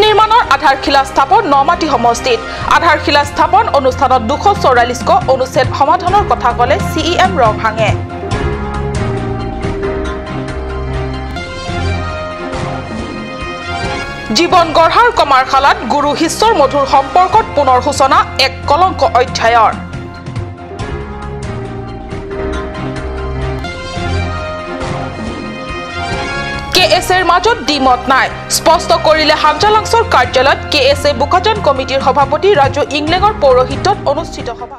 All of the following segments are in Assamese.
নিৰ্মাণৰ আধাৰশিলা স্থাপন নমাটি সমষ্টিত। আধাৰশিলা স্থাপন অনুষ্ঠানত 244 অনুচ্ছেদ সমাধানৰ কথা ক'লে চিইএম ৰংহাঙে। জীৱন গঢ়াৰ কমাৰশালাত গুৰু শিষ্যৰ মধুৰ সম্পৰ্কত পুনৰ সূচনা এক কলংক অধ্যায়ৰ। কে এছ এৰ মাজত দ্বিমত নাই, স্পষ্ট কৰিলে হামজালাংছৰ কাৰ্যালয়ত কে এছ এ বোকাজান কমিটিৰ সভাপতি ৰাজু ইংলেঙৰ পৌৰোহিত্যত অনুষ্ঠিত সভা।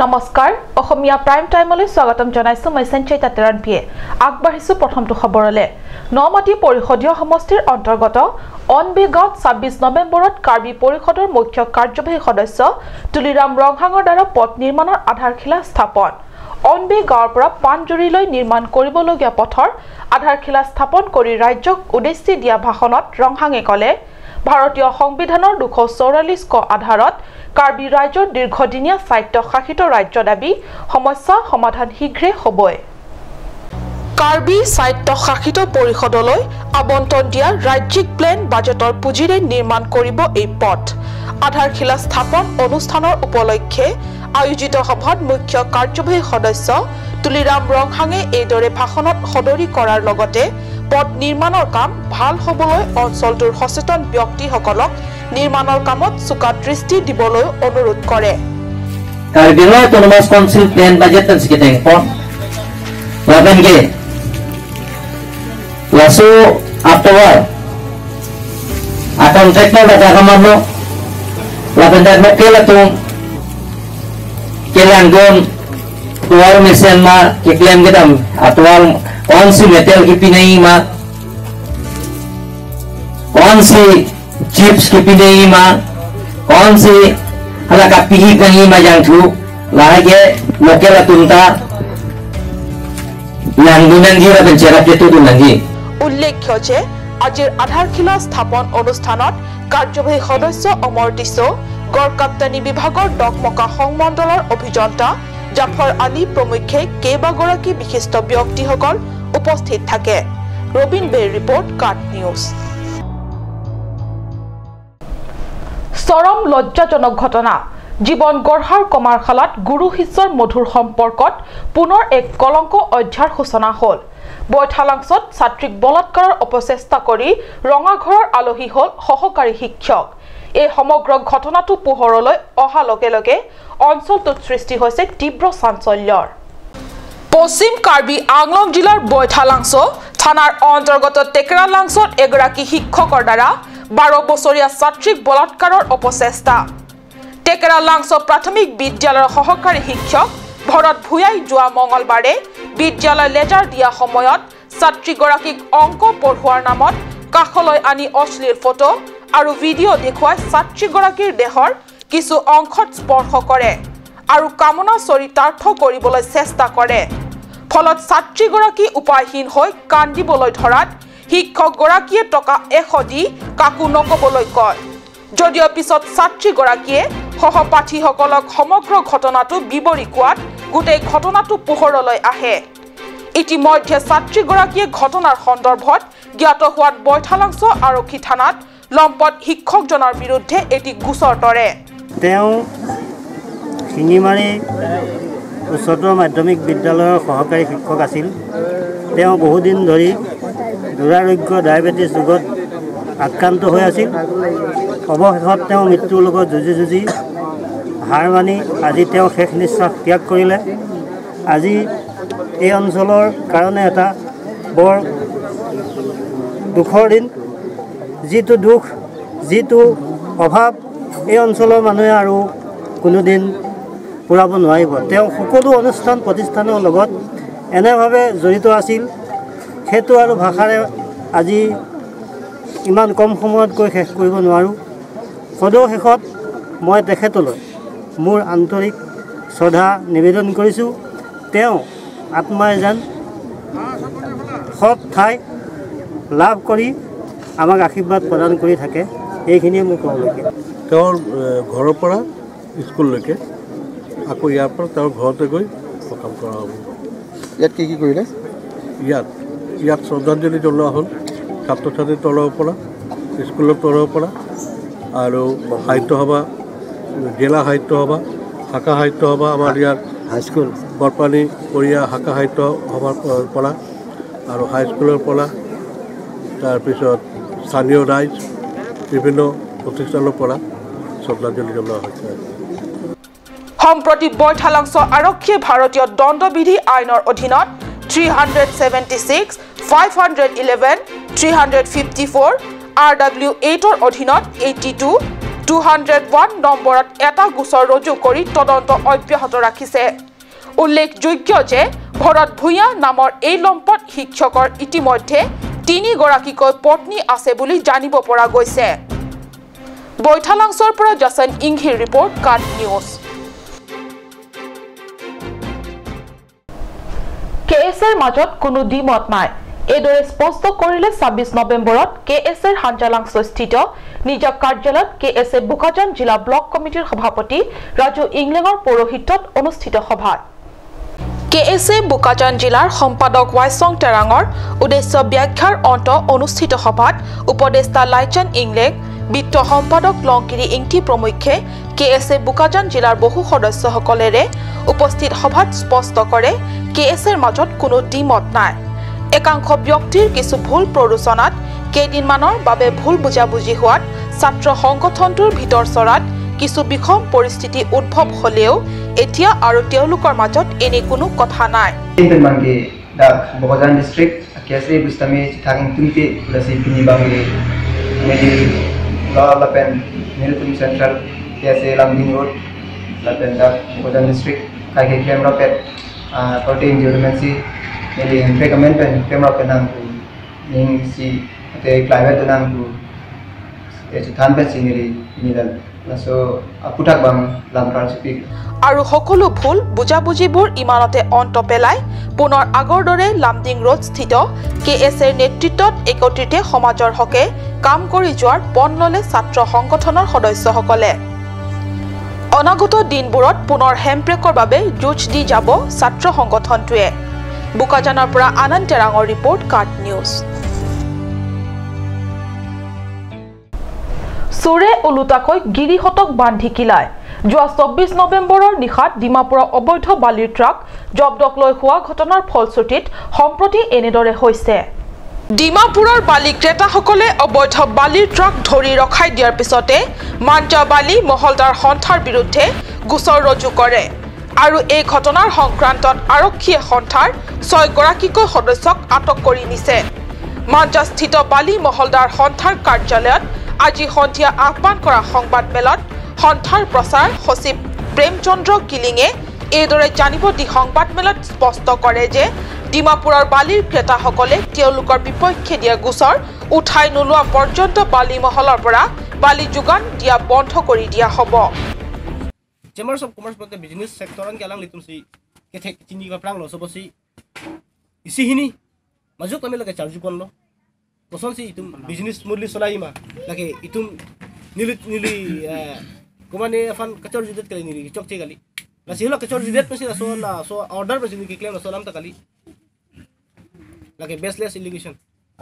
নমস্কাৰ, অসমীয়া প্ৰাইম টাইমলৈ স্বাগতম জনাইছো মই সঞ্চয়িতা তেৰণপিয়ে। আগবাঢ়িছো প্ৰথমটো খবৰলৈ। নমাটি পৰিষদীয় সমষ্টিৰ অন্তৰ্গত অনবি গাঁৱত 26 নৱেম্বৰত কাৰ্বি পৰিষদৰ মুখ্য কাৰ্যবাহী সদস্য তুলিৰাম ৰংহাঙৰ দ্বাৰা পথ নিৰ্মাণৰ আধাৰশিলা স্থাপন। অনবি গাঁৱৰ পৰা পাণজুৰিলৈ নিৰ্মাণ কৰিবলগীয়া পথৰ আধাৰশিলা স্থাপন কৰি ৰাজ্যক উদ্দেশ্যি দিয়া ভাষণত ৰংহাঙে ক'লে, ভাৰতীয় সংবিধানৰ 244 আধাৰত কাৰ্বি ৰাজ্যৰ দীৰ্ঘদিনীয়া স্বায়ত্তশাসিত ৰাজ্য দাবী সমস্যা সমাধান শীঘ্ৰে হ'বই। কাৰ্বি স্বায়ত্তশাসিত পৰিষদলৈ আবণ্টন দিয়া ৰাজ্যিক প্লেন বাজেটৰ পুঁজিৰে নিৰ্মাণ কৰিব এই পথ। আধাৰশিলা স্থাপন অনুষ্ঠানৰ উপলক্ষে আয়োজিত সভাত মুখ্য কাৰ্যবাহী সদস্য তুলিৰাম ৰংহাঙে এইদৰে ভাষণত সদৰি কৰাৰ লগতে পথ নিৰ্মাণৰ কাম ভাল হ'বলৈ অঞ্চলটোৰ সচেতন ব্যক্তিসকলক নিৰ্মাণৰ কামত চোকা দৃষ্টি দিবলৈ অনুৰোধ কৰে। Karbi Autonomous Council Plan Budget tan sikiteng po. Laban ke. Lasu afterward. A contractor da kakamano. Laban da mo kela tung kelanggon tuwal mesen ma kiklem gedam atwal on si metal ki pinai ma on si chips ki pinai ma on si hala ka pihi kangi ma yang thu lage lokela tunta langunan gi raben cherap jetu dunangi। উল্লেখ্য যে আজিৰ আধাৰশিলা স্থাপন অনুষ্ঠানত কাৰ্যবাহী সদস্য অমৰ দিছো, গড়কাপ্তানি বিভাগৰ ডকমকা সংমণ্ডলৰ অভিযন্তা জাফৰ আলী প্ৰমুখ্যে কেইবাগৰাকী বিশিষ্ট ব্যক্তিসকল উপস্থিত থাকে। ৰবীন বেৰ ৰিপৰ্ট, কাট নিউজ। চৰম লজ্জাজনক ঘটনা। জীৱন গঢ়াৰ কমাৰশালাত গুৰু শিষ্যৰ মধুৰ সম্পৰ্কত পুনৰ এক কলংক অধ্যায়ৰ সূচনা হ'ল। বৈঠালাংছত ছাত্ৰীক বলাৎকাৰৰ অপচেষ্টা কৰি ৰঙাঘৰৰ আলহী হ'ল সহকাৰী শিক্ষক। এই সমগ্ৰ ঘটনাটো পোহৰলৈ অহা লগে লগে অঞ্চলটোত সৃষ্টি হৈছে তীব্ৰ চাঞ্চল্যৰ। পশ্চিম কাৰ্বি আংলং জিলাৰ বৈঠালাংছ থানাৰ অন্তৰ্গত টেকেৰালাংছত এগৰাকী শিক্ষকৰ দ্বাৰা 12 বছৰীয়া ছাত্ৰীক বলাৎকাৰৰ অপচেষ্টা। টেকেৰালাংছ প্ৰাথমিক বিদ্যালয়ৰ সহকাৰী শিক্ষক ভৰত ভূঞাই যোৱা মঙলবাৰে বিদ্যালয় লেজাৰ দিয়া সময়ত ছাত্ৰীগৰাকীক অংক পঢ়োৱাৰ নামত কাষলৈ আনি অশ্লীল ফটো আৰু ভিডিঅ' দেখুৱাই ছাত্ৰীগৰাকীৰ দেহৰ কিছু অংশত স্পৰ্শ কৰে আৰু কামনা চৰিতাৰ্থ কৰিবলৈ চেষ্টা কৰে। ফলত ছাত্ৰীগৰাকী উপায়হীন হৈ কান্দিবলৈ ধৰাত শিক্ষকগৰাকীয়ে টকা 100 দি কাকো নক'বলৈ কয়। যদিও পিছত ছাত্ৰীগৰাকীয়ে সহপাঠীসকলক সমগ্ৰ ঘটনাটো বিৱৰি কোৱাত গোটেই ঘটনাটো পোহৰলৈ আহে। ইতিমধ্যে ছাত্ৰীগৰাকীয়ে ঘটনাৰ সন্দৰ্ভত জ্ঞাত হোৱাত বৈঠালাংছ আৰক্ষী থানাত লম্পট শিক্ষকজনৰ বিৰুদ্ধে এটি গোচৰ তৰে। তেওঁ শিঙিমাৰী উচ্চতৰ মাধ্যমিক বিদ্যালয়ৰ সহকাৰী শিক্ষক আছিল। তেওঁ বহুদিন ধৰি দুৰাৰোগ্য ডায়েবেটিছ ৰোগত আক্ৰান্ত হৈ আছিল। অৱশেষত তেওঁ মৃত্যুৰ লগত যুঁজি যুঁজি হাৰ মানি আজি তেওঁ শেষ নিশ্বাস ত্যাগ কৰিলে। আজি এই অঞ্চলৰ কাৰণে এটা বৰ দুখৰ দিন। যিটো দুখ, যিটো অভাৱ এই অঞ্চলৰ মানুহে আৰু কোনোদিন পূৰাব নোৱাৰিব। তেওঁ সকলো অনুষ্ঠান প্ৰতিষ্ঠানৰ লগত এনেভাৱে জড়িত আছিল, সেইটো আৰু ভাষাৰে আজি ইমান কম সময়ত কৈ শেষ কৰিব নোৱাৰোঁ। সদৌ শেষত মই তেখেতলৈ মোৰ আন্তৰিক শ্ৰদ্ধা নিবেদন কৰিছোঁ। তেওঁ আত্মাই যেন সৎ ঠাই লাভ কৰি আমাক আশীৰ্বাদ প্ৰদান কৰি থাকে, এইখিনিয়ে মোৰ ক'বলগীয়া। তেওঁৰ ঘৰৰ পৰা স্কুললৈকে, আকৌ ইয়াৰ পৰা তেওঁৰ ঘৰতে গৈ সকাম কৰা হ'ব। ইয়াত কি কি কৰিলে? ইয়াত শ্ৰদ্ধাঞ্জলি জনোৱা হ'ল ছাত্ৰ ছাত্ৰীৰ তলৰ পৰা। স্কুলৰ তৰফৰ পৰা আৰু সাহিত্য সভা, জিলা সাহিত্য সভা, শাখা সাহিত্য সভা, আমাৰ ইয়াৰ হাইস্কুল বৰপানী পৰিয়া শাখা সাহিত্য সভাৰ পৰা আৰু হাইস্কুলৰ পৰা, তাৰপিছত স্থানীয় ৰাইজ, বিভিন্ন প্ৰতিষ্ঠানৰ পৰা শ্ৰদ্ধাঞ্জলি জনোৱা হৈছে। সম্প্ৰতি বৈঠালাংছ আৰক্ষীয়ে ভাৰতীয় দণ্ডবিধি আইনৰ অধীনত 376, 511, 354, RW 8ৰ অধীনত 82, 201 নম্বৰত এটা গোচৰ ৰুজু কৰি তদন্ত অব্যাহত ৰাখিছে। উল্লেখযোগ্য যে ভৰত ভূঞা নামৰ এই লম্পট শিক্ষকৰ ইতিমধ্যে 3গৰাকীকৈ পত্নী আছে বুলি জানিব পৰা গৈছে। বৈঠালাংছৰ পৰা জাছন ইংহিৰ ৰিপৰ্ট, কাট নিউজ। কে এছ এৰ মাজত কোনো দ্বিমত নাই, এইদৰে স্পষ্ট কৰিলে 26 নৱেম্বৰত কে এছ এৰ হাঞ্জালাংছস্থিত নিজা কাৰ্যালয়ত কে এছ এ বোকাজান জিলা ব্লক কমিটিৰ সভাপতি ৰাজু ইংলেঙৰ পৌৰোহিত্যত অনুষ্ঠিত সভাত কে এছ এ বোকাজান জিলাৰ সম্পাদক ৱাইচং টেৰাঙৰ উদ্দেশ্য ব্যাখ্যাৰ অন্ত অনুষ্ঠিত সভাত উপদেষ্টা লাইচান ইংলেং, বিত্ত সম্পাদক লংকিৰি ইংটি প্ৰমুখ্যে কে এছ এ বোকাজান জিলাৰ বহু সদস্যসকলেৰে উপস্থিত সভাত স্পষ্ট কৰে কে এছ এৰ মাজত কোনো দ্বিমত নাই। একাংশ ব্যক্তিৰ কিছু ভুল প্ৰৰোচনাত কেইদিনমানৰ বাবে ভুল বুজাবুজি হোৱাত ছাত্ৰ সংগঠনটোৰ ভিতৰ চৰাত কিছু বিষম পৰিস্থিতি উদ্ভৱ হ'লেও এতিয়া আৰু তেওঁলোকৰ মাজত এনে কোনো কথা নাই। Nili recommend pen camera pen nang ku ning si te climate nang ku e than pen si nili nilal so aputak bang lamran speak আৰু সকলো ভুল বুজাবুজিবোৰ ইমানতে অন্ত পেলাই পুনৰ আগৰ দৰে লামডিং ৰোড স্থিত কে এছ এৰ নেতৃত্বত একত্ৰিতে সমাজৰ হকে কাম কৰি যোৱাৰ পণ ল'লে ছাত্ৰ সংগঠনৰ সদস্যসকলে। অনাগত দিনবোৰত পুনৰ হেমব্ৰেকৰ বাবে যুঁজ দি যাব ছাত্ৰ সংগঠনটোৱে। বোকাজানৰ পৰা আনন্দ টেৰাঙৰ ৰিপৰ্ট, কাট নিউজ। চোৰে ওলোটাকৈ গিৰিহঁতক বান্ধি কিলায়। যোৱা 24 নৱেম্বৰৰ নিশাত ডিমাপুৰৰ অবৈধ বালিৰ ট্ৰাক জব্দক লৈ হোৱা ঘটনাৰ ফলশ্ৰুতিত সম্প্ৰতি এনেদৰে হৈছে। ডিমাপুৰৰ বালি ক্ৰেতাসকলে অবৈধ বালিৰ ট্ৰাক ধৰি ৰখাই দিয়াৰ পিছতে মাঞ্জা বালি মহলদাৰ সন্থাৰ বিৰুদ্ধে গোচৰ ৰুজু কৰে আৰু এই ঘটনাৰ সংক্ৰান্তত আৰক্ষীয়ে সন্থাৰ 6গৰাকীকৈ সদস্যক আটক কৰি নিছে। মাঞ্জাস্থিত বালি মহলদাৰ সন্থাৰ কাৰ্যালয়ত আজি সন্ধিয়া আহ্বান কৰা সংবাদমেলত সন্থাৰ প্ৰচাৰ সচিব প্ৰেমচন্দ্ৰ কিলিঙে এইদৰে জানিব দি সংবাদমেলত স্পষ্ট কৰে যে ডিমাপুৰৰ বালিৰ ক্ৰেতাসকলে তেওঁলোকৰ বিপক্ষে দিয়া গোচৰ উঠাই নোলোৱা পৰ্যন্ত বালি মহলৰ পৰা বালি যোগান দিয়া বন্ধ কৰি দিয়া হ'ব। Chambers of Commerce but the business sector an kalang litum si kethek chini ba prang lo so si isi hini majuk ami lage charge kon lo boson si itum business smoothly solai ma lage itum nili nili komane afan kachor judet kali nili chok che gali la si lo kachor judet pesi so la so order pesi ni claim so lam ta kali lage baseless allegation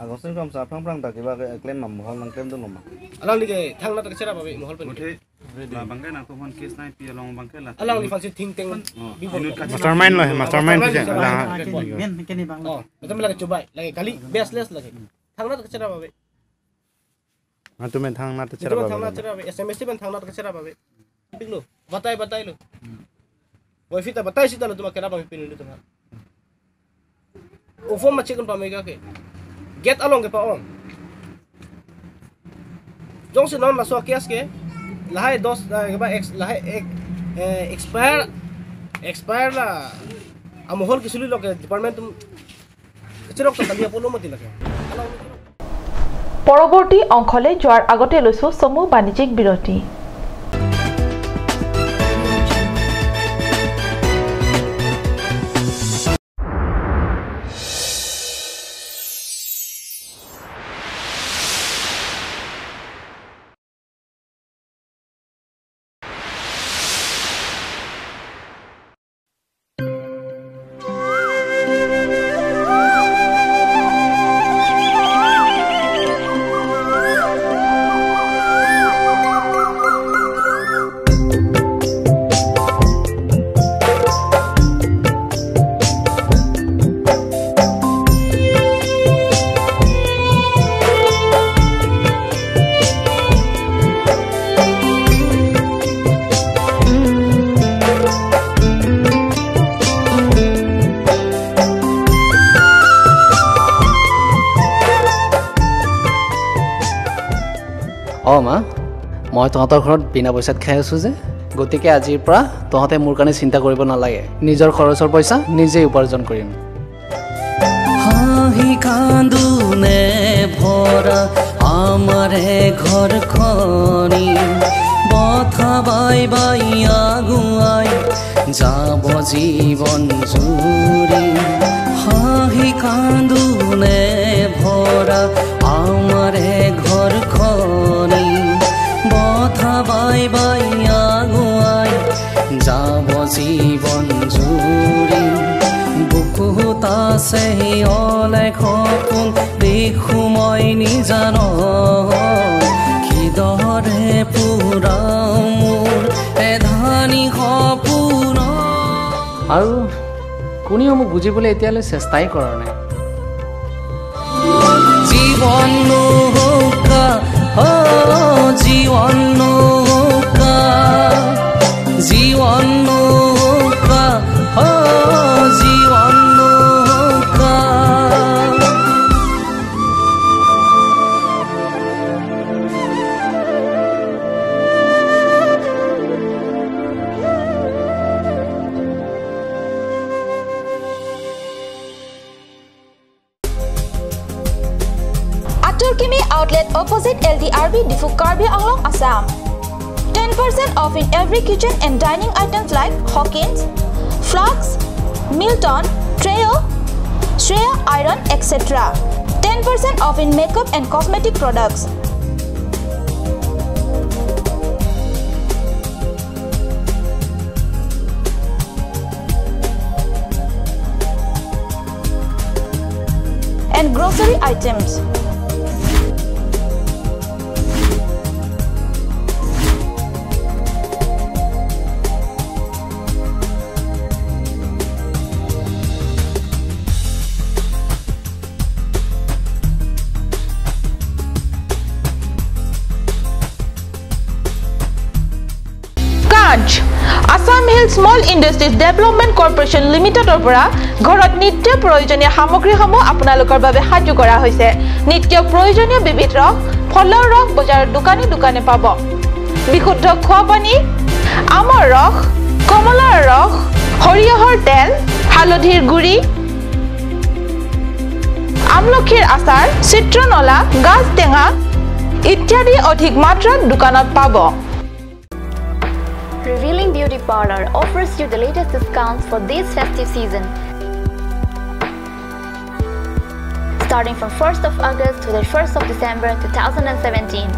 agosin kam sa prang prang ta ke ba claim mam mohal nang claim do loma alang lige thang na ta chera ba mohal pen bangkai na ko case nai pi along bangkai la alang li falsi think tank mastermind lo mastermind pi la men kene bang oh macam lagi coba lagi kali baseless lagi thang na ta chera ba ha tume thang na ta chera ba thang na chera ba SMS ban thang na ta chera ba piglo batai batai lo wifi ta batai sita lo tuma kena bang pin ni tuma ufo ma chicken pa mega ke get along ke pa on jong si non la so case ke lahai dos ba ex lahai ek expire expire la amohol kisuli loke department tum chirok ta kalia polo mati lage। পৰৱৰ্তী অংশলৈ যোৱাৰ আগতে লৈছো চমু বাণিজ্যিক বিৰতি। অঁ মা, মই তহঁতৰ ঘৰত বিনা পইচাত খাই আছোঁ যে, গতিকে আজিৰ পৰা তহঁতে মোৰ কাৰণে চিন্তা কৰিব নালাগে। নিজৰ খৰচৰ পইচা নিজেই উপাৰ্জন কৰিম। হাঁহি কান্দোনে ভৰা আমাৰে ঘৰখনি, বথা বাই বাই আগুৱাই যাব জীৱন জুৰি। হাঁহি কান্দোনে ভৰা আমাৰে ঘৰখনি, বথা বাই বাই আগুৱাই যাব জীৱন জুৰি। বুকুত আছে অলেখ সপোন, দেখো মই নিজান, কিদৰে পুৰাও মোৰ এধানি সপোন। আৰু কোনেও মোক বুজিবলৈ এতিয়ালৈ চেষ্টাই কৰা নাই। জীৱন নৌকা, জীৱন নৌকা, জীৱন নৌকা, জীৱন নৌকা। Aturkimi outlet opposite LDRB Diphu Karbi Anglong, Assam. 10% off in every kitchen and dining items like Hawkins, Flux, Milton, Treo, Shreya Iron, etc. 10% off in makeup and cosmetic products. And grocery items. Assam Hill Small Industries Development Corporation লিমিটেডৰ পৰা ঘৰত নিত্য প্ৰয়োজনীয় সামগ্ৰীসমূহ আপোনালোকৰ বাবে সাজু কৰা হৈছে। নিত্য প্ৰয়োজনীয় বিবিধ ৰস, ফলৰ ৰস বজাৰৰ দোকানে দোকানে পাব। বিশুদ্ধ খোৱা পানী, আমৰ ৰস, কমলাৰ ৰস, সৰিয়হৰ তেল, হালধিৰ গুড়ি, আমলখিৰ আচাৰ, চিত্ৰনলা, গাজ টেঙা ইত্যাদি অধিক মাত্ৰাত দোকানত পাব। Revealing Beauty Parlor offers you the latest discounts for this festive season. Starting from 1st of August to the 1st of December 2017.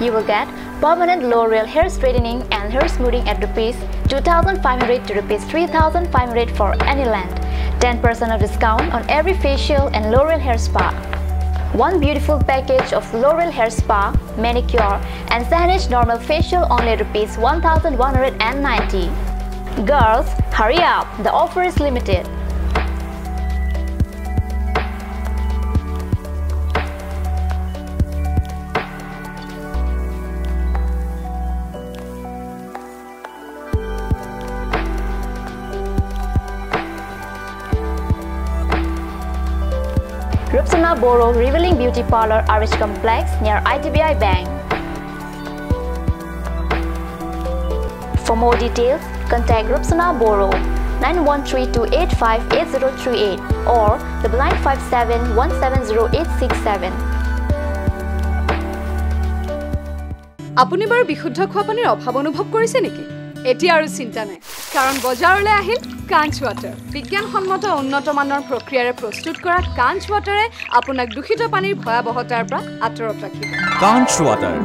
You will get permanent L'Oreal hair straightening and hair smoothing at rupees 2,500 to rupees 3,500 for any length. 10% of discount on every facial and L'Oreal hair spa. One beautiful package of L'Oreal hair spa, manicure and Sanish normal facial only rupees 1,190. Girls, hurry up, the offer is limited. Rupsana Boro, Revealing Beauty Parlor, RH Complex near IDBI Bank. For more details, contact Rupsana Boro 9132858038 or 9957170867. আপুনি বাৰু বিশুদ্ধ খোৱা পানীৰ অভাৱ অনুভৱ কৰিছে নেকি? এতিয়া আৰু চিন্তা নাই, কাৰণ বজাৰলৈ আহিল কাঞ্চ ৱাটাৰ। বিজ্ঞানসন্মত উন্নত মানৰ প্ৰক্ৰিয়াৰে প্ৰস্তুত কৰা কাঞ্চ ৱাটাৰে আপোনাক দূষিত পানীৰ ভয়াৱহতাৰ পৰা আঁতৰত ৰাখিব। কাঞ্চ ৱাটাৰ।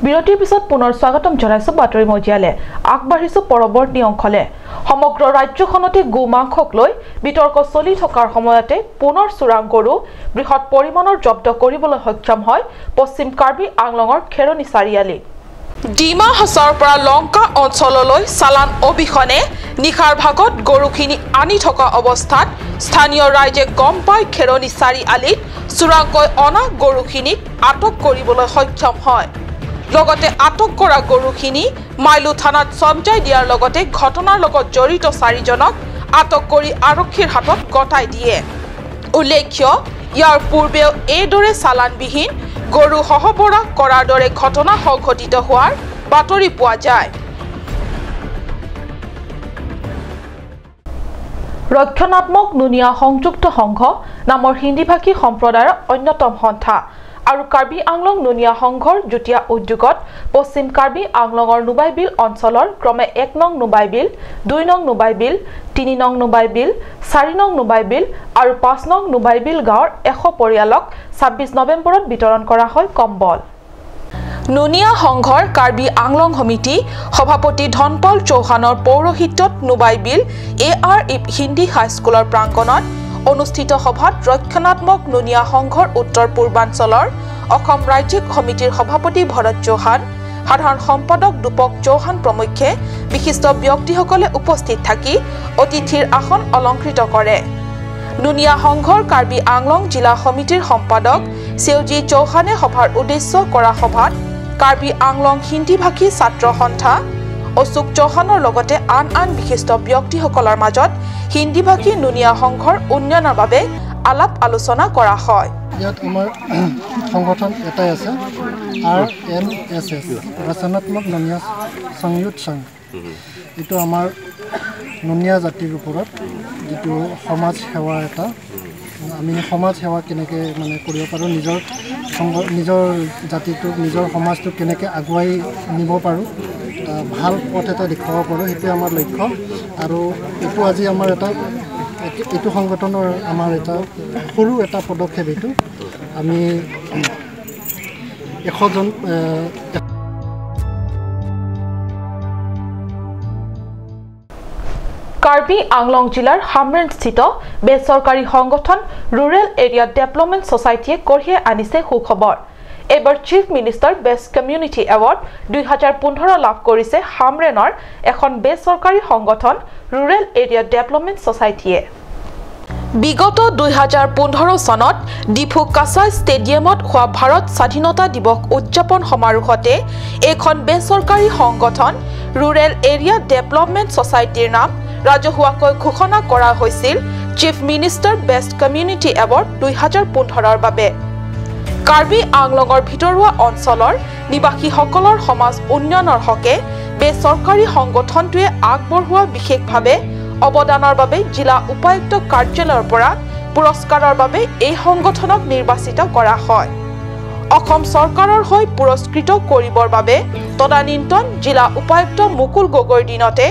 বিৰতিৰ পিছত পুনৰ স্বাগতম জনাইছো বাতৰি মজিয়ালে। আগবাঢ়িছো পৰৱৰ্তী অংশলে। সমগ্ৰ ৰাজ্যখনতে গো মাংসক লৈ বিতৰ্ক চলি থকাৰ সময়তে পুনৰ চোৰাং গৰু বৃহৎ পৰিমাণৰ জব্দ কৰিবলৈ সক্ষম হয় পশ্চিম কাৰ্বি আংলঙৰ খেৰণি চাৰিআলি। ডিমা হাছাওৰ পৰা লংকা অঞ্চললৈ চালান অবিহনে নিশাৰ ভাগত গৰুখিনি আনি থকা অৱস্থাত স্থানীয় ৰাইজে গম পাই খেৰণি চাৰিআলিত চোৰাংকৈ অনা গৰুখিনিক আটক কৰিবলৈ সক্ষম হয়। লগতে আটক কৰা গৰুখিনি মাইলু থানাত চমজাই দিয়াৰ লগতে ঘটনাৰ লগত জড়িত চাৰিজনক আটক কৰি আৰক্ষীৰ হাতত গতাই দিয়ে। উল্লেখ্য, ইয়াৰ পূৰ্বেও এইদৰে চালানবিহীন গৰু সৰবৰাহ কৰাৰ দৰে ঘটনা সংঘটিত হোৱাৰ বাতৰি পোৱা যায়। ৰক্ষণাত্মক নুনিয়া সংযুক্ত সংঘ নামৰ হিন্দীভাষী সম্প্ৰদায়ৰ অন্যতম সন্থা আৰু কাৰ্বি আংলং নুনিয়া সংঘৰ যুটীয়া উদ্যোগত পশ্চিম কাৰ্বি আংলঙৰ নুবাইবিল অঞ্চলৰ ক্ৰমে ১ নং নুবাইবিল, ২ নং নুবাইবিল, ৩ নং নুবাইবিল, ৪ নং নুবাইবিল আৰু ৫ নং নুবাইবিল গাঁৱৰ ১০০ পৰিয়ালক ২৬ নৱেম্বৰত বিতৰণ কৰা হয় কম্বল। নুনিয়া সংঘৰ কাৰ্বি আংলং সমিতি সভাপতি ধনপাল চৌহানৰ পৌৰোহিত্যত নুবাইবিল AR Hindi হাইস্কুলৰ প্ৰাংগণত অনুষ্ঠিত সভাত ৰক্ষণাত্মক নুনিয়া সংঘৰ উত্তৰ পূৰ্বাঞ্চলৰ অসম ৰাজ্যিক সমিতিৰ সভাপতি ভৰত চৌহান, সাধাৰণ সম্পাদক দীপক চৌহান প্ৰমুখ্যে বিশিষ্ট ব্যক্তিসকলে উপস্থিত থাকি অতিথিৰ আসন অলংকৃত কৰে। নুনিয়া সংঘৰ কাৰ্বি আংলং জিলা সমিতিৰ সম্পাদক সেউজী চৌহানে সভাৰ উদ্দেশ্য কৰা সভাত কাৰ্বি আংলং হিন্দীভাষী ছাত্ৰ সন্থা অশোক চৌহানৰ লগতে আন আন বিশিষ্ট ব্যক্তিসকলৰ মাজত হিন্দীভাষী নুনিয়া সংঘৰ উন্নয়নৰ বাবে আলাপ আলোচনা কৰা হয়। ইয়াত আমাৰ সংগঠন এটাই আছে, RNSS, ৰচনাত্মক নুনিয়া সংযুক্ত সংঘ। এইটো আমাৰ নুনিয়া জাতিৰ ওপৰত যিটো সমাজ সেৱা এটা, আমি সমাজ সেৱা কেনেকৈ মানে কৰিব পাৰোঁ, নিজৰ সংঘ নিজৰ জাতিটোক নিজৰ সমাজটোক কেনেকৈ আগুৱাই নিব পাৰোঁ, ভাল পথ এটা দেখুৱাব পাৰোঁ, সেইটোৱে আমাৰ লক্ষ্য। আৰু এইটো আজি আমাৰ এটা এইটো সংগঠনৰ আমাৰ এটা সৰু এটা পদক্ষেপ। এইটো আমি ১০০ জন কাৰ্বি আংলং জিলাৰ হামৰেনস্থিত বেচৰকাৰী সংগঠন ৰুৰেল এৰিয়া ডেভেলপমেণ্ট ছ'চাইটিয়ে কঢ়িয়াই আনিছে সুখবৰ। এইবাৰ chief minister best community award ২০১৫ লাভ কৰিছে হামৰেনৰ এখন বেচৰকাৰী সংগঠন ৰুৰেল এৰিয়া ডেভেলপমেণ্ট ছ'চাইটিয়ে। বিগত ২০১৫ চনত ডিফু কাছাৰ ষ্টেডিয়ামত হোৱা ভাৰত স্বাধীনতা দিৱস উদযাপন সমাৰোহতে এইখন বেচৰকাৰী সংগঠন ৰুৰেল এৰিয়া ডেভেলপমেণ্ট ছ'চাইটিৰ নাম ৰাজহুৱাকৈ ঘোষণা কৰা হৈছিল chief minister best community award ২০১৫ৰ বাবে। কাৰ্বি আংলঙৰ ভিতৰুৱা অঞ্চলৰ নিবাসীসকলৰ সমাজ উন্নয়নৰ হকে বেচৰকাৰী সংগঠনটোৱে আগবঢ়োৱা বিশেষভাৱে অৱদানৰ বাবে জিলা উপায়ুক্ত কাৰ্যালয়ৰ পৰা পুৰস্কাৰৰ বাবে এই সংগঠনক নিৰ্বাচিত কৰা হয়। অসম চৰকাৰৰ হৈ পুৰস্কৃত কৰিবৰ বাবে তদানীন্তন জিলা উপায়ুক্ত মুকুল গগৈৰ দিনতে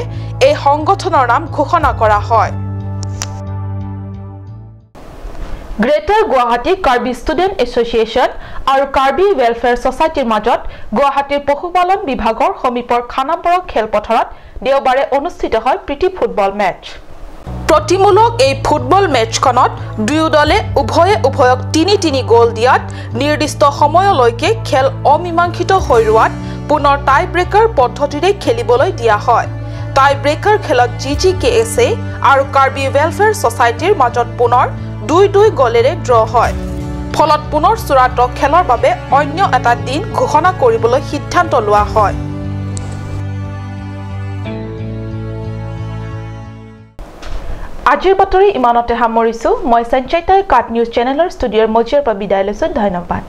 এই সংগঠনৰ নাম ঘোষণা কৰা হয়। Greater Guwahati Karbi student association আৰু কাৰ্বি ৱেলফেয়াৰ ছ'চাইটিৰ মাজত গুৱাহাটীৰ পশুপালন বিভাগৰ সমীপৰ খানাপাৰা খেলপথাৰত দেওবাৰে অনুষ্ঠিত হয় প্ৰীতি ফুটবল মেচ। প্ৰতিমূলক এই ফুটবল মেচখনত দুয়ো দলে উভয়ে উভয়ক ৩-৩ গ'ল দিয়াত নিৰ্দিষ্ট সময়লৈকে খেল অমীমাংসিত হৈ ৰোৱাত পুনৰ টাই ব্ৰেকাৰ পদ্ধতিৰে খেলিবলৈ দিয়া হয়। টাই ব্ৰেকাৰ খেলত GGKSA আৰু কাৰ্বি ৱেলফেয়াৰ ছ'চাইটিৰ মাজত পুনৰ ২-২ গ'লেৰে ড্ৰ হয়। ফলত পুনৰ চূড়ান্ত খেলৰ বাবে অন্য এটা দিন ঘোষণা কৰিবলৈ সিদ্ধান্ত লোৱা হয়। আজিৰ বাতৰি ইমানতে সামৰিছোঁ। মই সঞ্চয়িতাই কাট নিউজ চেনেলৰ ষ্টুডিঅ'ৰ মজিয়াৰ পৰা বিদায় লৈছোঁ। ধন্যবাদ।